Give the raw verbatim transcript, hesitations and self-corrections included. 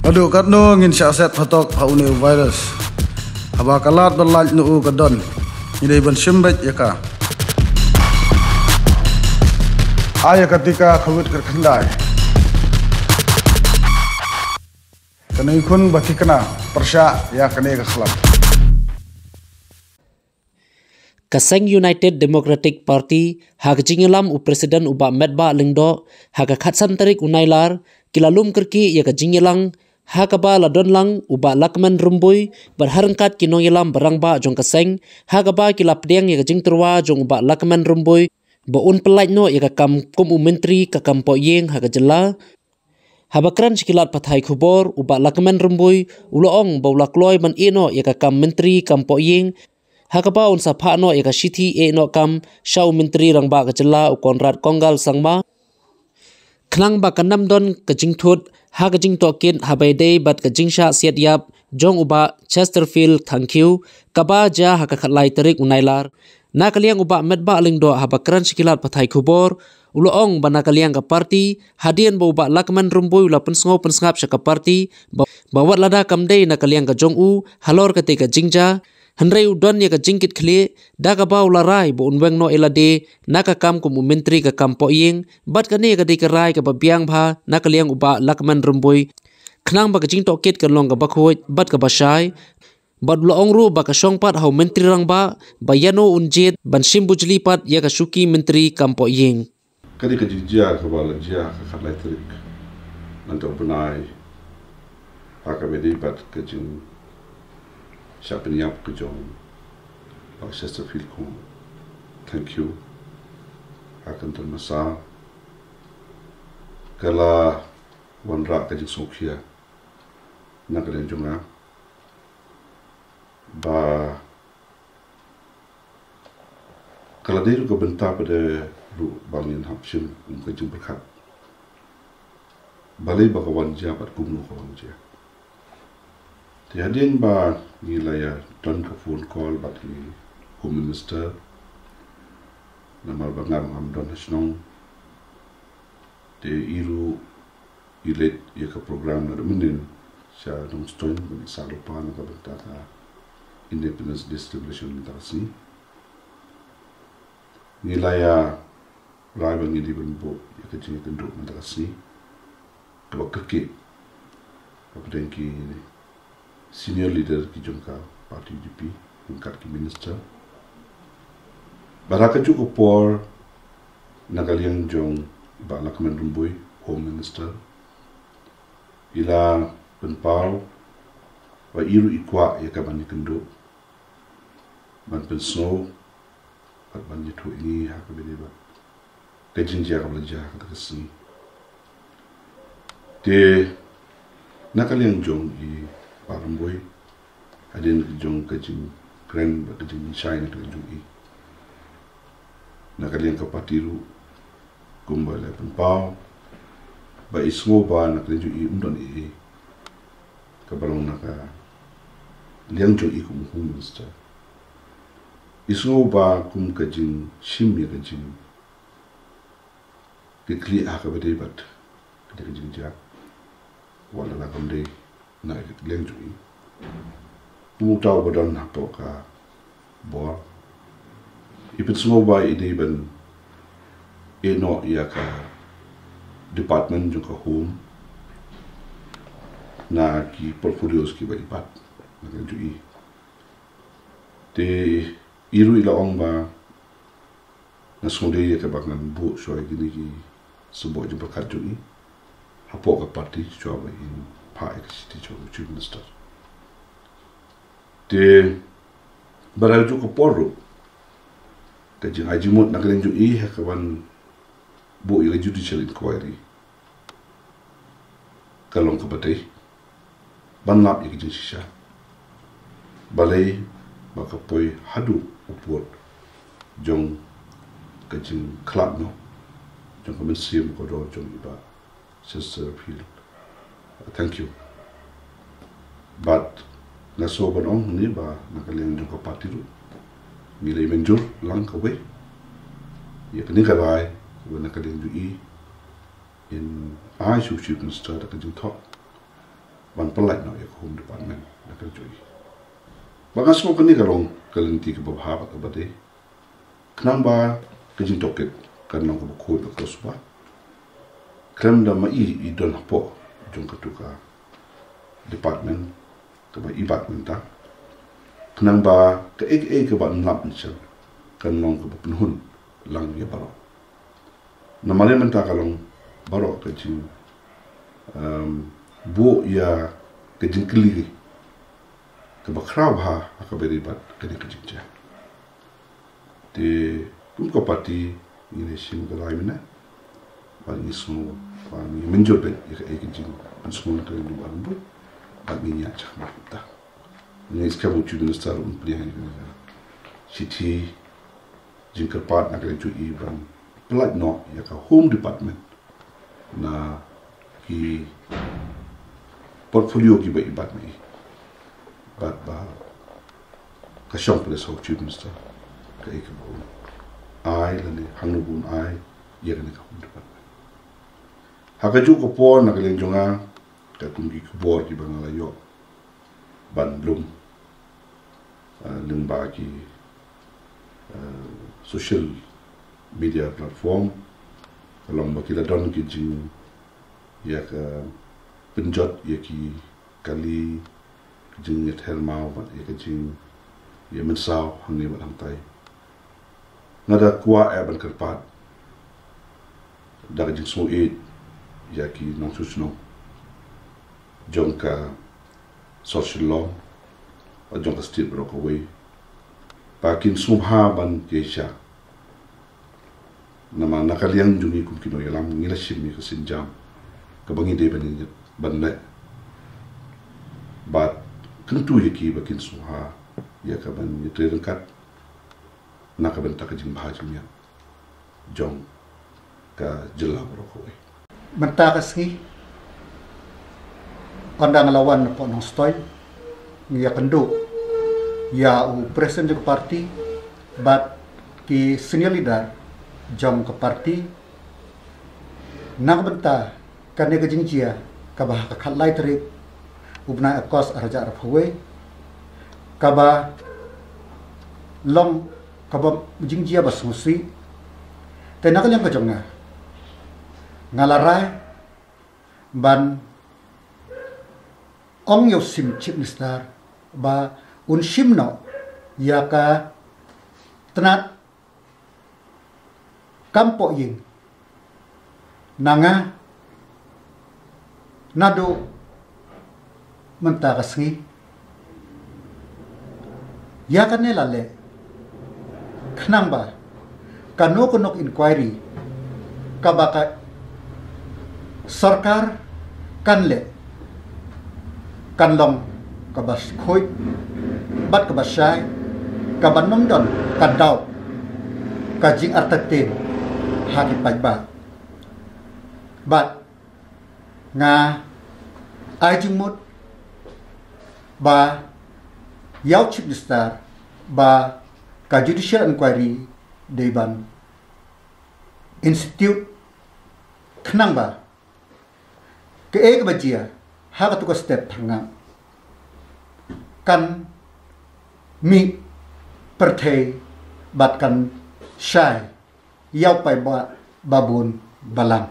Haduh katno ngin shah set phatok ha une u virus? Haba ka lad ba lait na u ka don, ngi dei ban shim beit ïa ka. Ai ïa ka tika covid kyrkhyndai. Kane khun ba thikna pyrshah ïa kane ka khlam. Ka seng United Democratic Party, ha ka jingïalam u President u Bah Metbah Lyngdoh, ha ka khatsan tarik u Nailar, ki la lum kyrkieh ïa ka jingïalang, ha kaba la don lang u Bah Lahkmen Rymbui bad ha ryngkat ki nongïalam ba rangbah jong ka seng, ha kaba ki la pdiang ïa ka jingtyrwa jong u Bah Lahkmen Rymbui ba un pyllait noh ïa ka kam kum u Myntri ka kam pohïing ha ka jylla. Haba kren sha ki lad pathai khubor, u Bah Lahkmen Rymbui u la ong ba u la kloi ban ïeh noh ïa ka kam Myntri kam pohïing, ha kaba un sa phah noh ïa ka shithi ïeh noh kam sha u Myntri Rangbah ka jylla u Conrad Kongkal Sangma. Khnang ba kan ym don ka jingthut ha ka jingtohkit haba ïadei bad ka jingshah siat ïap jong u Bah Chesterfield Thangkhiew, kaba jia ha ka khatlai tarik u Nailar. Na ka liang u Bah Metbah Lyngdoh, haba kren sha ki lad pathai khubor, u la ong ba na ka liang ka party, hadien ba u Bah Lahkmen Rymbui u la pynsngew pynsngap sha ka party ba, ba wat lada kam dei na ka liang ka jong u halor katei ka jingjia, hynrei u don ïa ka jingkitkhlieh, da kaba u la rai ba un weng noh ïa lade na ka kam kum u Myntri ka kam pohïing, bad kane ka dei ka rai kaba biang bha na ka liang u Bah Lahkmen Rymbui, khnang ba ka jingtohkit kan long kaba khuid bad kaba shai. Bad u la ong ruh ba ka shong pat ha u Myntri Rangbah ba ïano un jied ban shim bujli pat ïa ka shuki Myntri kam pohïing. Ka dei ka jingjia kaba la jia ha ka khatlai tarik mynta u bnai, ha kaba ïadei bad ka jingshah pynïap ka jong Bah Chesterfield Kong Thangkhiew ha Kynton Massar. Ka la wanrah ka jingsngewkhia na ka liang jong nga ba ka la dei ruh ka bynta pat ruh ba ngin hap shim kum ka jingpyrkhat, balei ba ka wan jia bad kumno ka wan jia. Te hadien ba ngi la ïa don ka phone call bad i Home Minister, namar ba nga ruh ngam don ha shnong, te i ruh i leit ïa ka program naduh mynnin sha Nongstoiñ ban ïa sah lypa na ka bynta ka Independence Day celebration mynta ka sngi. Ngi la ïa rai ba ngi dei ban buh ïa ka jingïakynduh mynta ka sngi kaba kyrkieh hapdeng ki senior leader ki jong ka party U D P, ryngkat ki minister. Bad ha kajuh ka por, na ka liang jong i Bah Lahkmen Rymbui, Home Minister, i la pynpaw ba i ruh i kwah ïa ka ban ïakynduh, ban pynsngew bad ban ïathuh ïa ngi ha kaba ïadei bad ka jingjia kaba la jia ha kata ka sngi. Te na ka liang jong i Bah Rymbui, hadien ka jong ka jingkren bad ka jingshai na ka liang jong i, na ka liang ka party ruh, kumba la pynpaw, ba i sngew ba na ka liang jong i ym don ei ei kaba long na ka liang jong i kum u Home Minister. I sngew ba kum ka jingshim ïa ka jingkitkhlieh ha kaba ïadei bad kata ka jingjia, wat la kam dei na ka liang jong i, kum uta uba don hapoh ka bor, i pynsngew ba i dei ban ïeh noh ïa ka department jong ka Home na ki portfolios kiba i bat na ka liang jong i. Te i ruh i la ong ba nga sngewdei ïa kaba ngan buh shuwa ïa kine ki symboh jingpyrkhat jong i hapoh ka party shuwa ba in phah ïa ka shithi jong u Chief Minister. Te bad ha kajuh ka por ruh, ka jingai jingmut na ka liang jong i ha kaban buh ïa ka judicial inquiry ka long kaba dei ban lap ïa ka jingshisha, balei ba ka poi haduh u pud jong ka jingkhlad noh jong ka mynsiem kordor jong i Bah Chesterfield Thangkhiew. Bad nga sngew ban ong hangne ba na ka liang jong ka party ruh ngi la mynjur lang kawei ïa kane ka rai kaba na ka liang jong i in ai sha u Chief Minister da ka jingthoh ban pyllait noh ïa ka Home Department na ka jong i. Ba nga sngew kane ka long ka lynti kaba bha bad kaba dei. Khnang ba ka jingtohkit kan long kaba khuid bad kaba suba. Khlem da ma i i don hapoh jong katu ka department kaba i bat mynta. Khnang ba kaei kaei kaba nlap nchel kan long kaba pynhun lang ïa baroh. Namar mynta ka long baroh ka jing, em, buh ïa ka jingkylli kaba khraw bha ha kaba ïadei bad kane ka jingjia. Te kum ka party ngi la shim ka lai mynta. Bad ngi sngew ba ngi mynjur beit ïa kaei ka jingpynsngew na ka liang jong baroh bad ngi ïa chak mynta. Ngi skhem u Chief Minister un pdiang ïa ka shithi jingkyrpad na ka liang jong i ban pyllait noh ïa ka Home Department na ki portfolio kiba i bat ma i. Bad ba ka shong pyrshah u Chief Minister kaei kaba un ai lane hangno ba un ai ïa kane ka Home Department. Ha kajuh ka por na ka liang jong nga, katkum ki khubor kiba nga la ïoh ban lum, ah, lyngba ki, ah, social media platform, ka long ba ki la don ki jing, ïa ka pynjot ïa ki kali, ka jingïather maw bad ïa ka jingïamynsaw hangne bad hangtai. Nga da kwah eh ban kyrpad da ka jingsngewbha ïa ki nongshong shnong jong ka Sor Shillong bad jong ka state baroh kawei ba kin sngewbha ban ïaishah. Namar na ka liang jong ngi kum ki nongïalam ngi la shim ïa ka sienjam kaba ngi dei ban ïa ban leh. Bad kyntu ïa ki ba kin sngewbha ïa ka ban ïatrei ryngkat na ka bynta ka jingbha jingmiat jong ka jylla baroh kawei. Mynta ka sngi, ynda nga la wan napoh Nongstoiñ, ngi ïakynduh ïa u president jong ka party bad ki senior leader jong ka party na ka bynta kane ka jingjia kaba ha ka khatlai tarik u bnai August arhajar arphew wei, kaba long kaba jingjia ba sngewsih. Te na ka liang ka jong nga, nga la rai ban ong ïa u Chief Minister ba un shim noh ïa ka tnat kam pohïing na nga naduh mynta ka sngi. Ïa kane la leh khnang ba kano kano ka inquiry kaba ka sorkar kan leh kan long kaba khuid bad kaba shai, kaba ym don ka daw ka jingartatien ha ki paidbah. Bad nga ai jingmut ba ïa u Chief Minister ba ka judicial inquiry dei ban institute khnang ba kaei kaba jia ha katu ka state Thanggam kan mih pyrthei bad kan shai ïa u paidbah ba bun balang.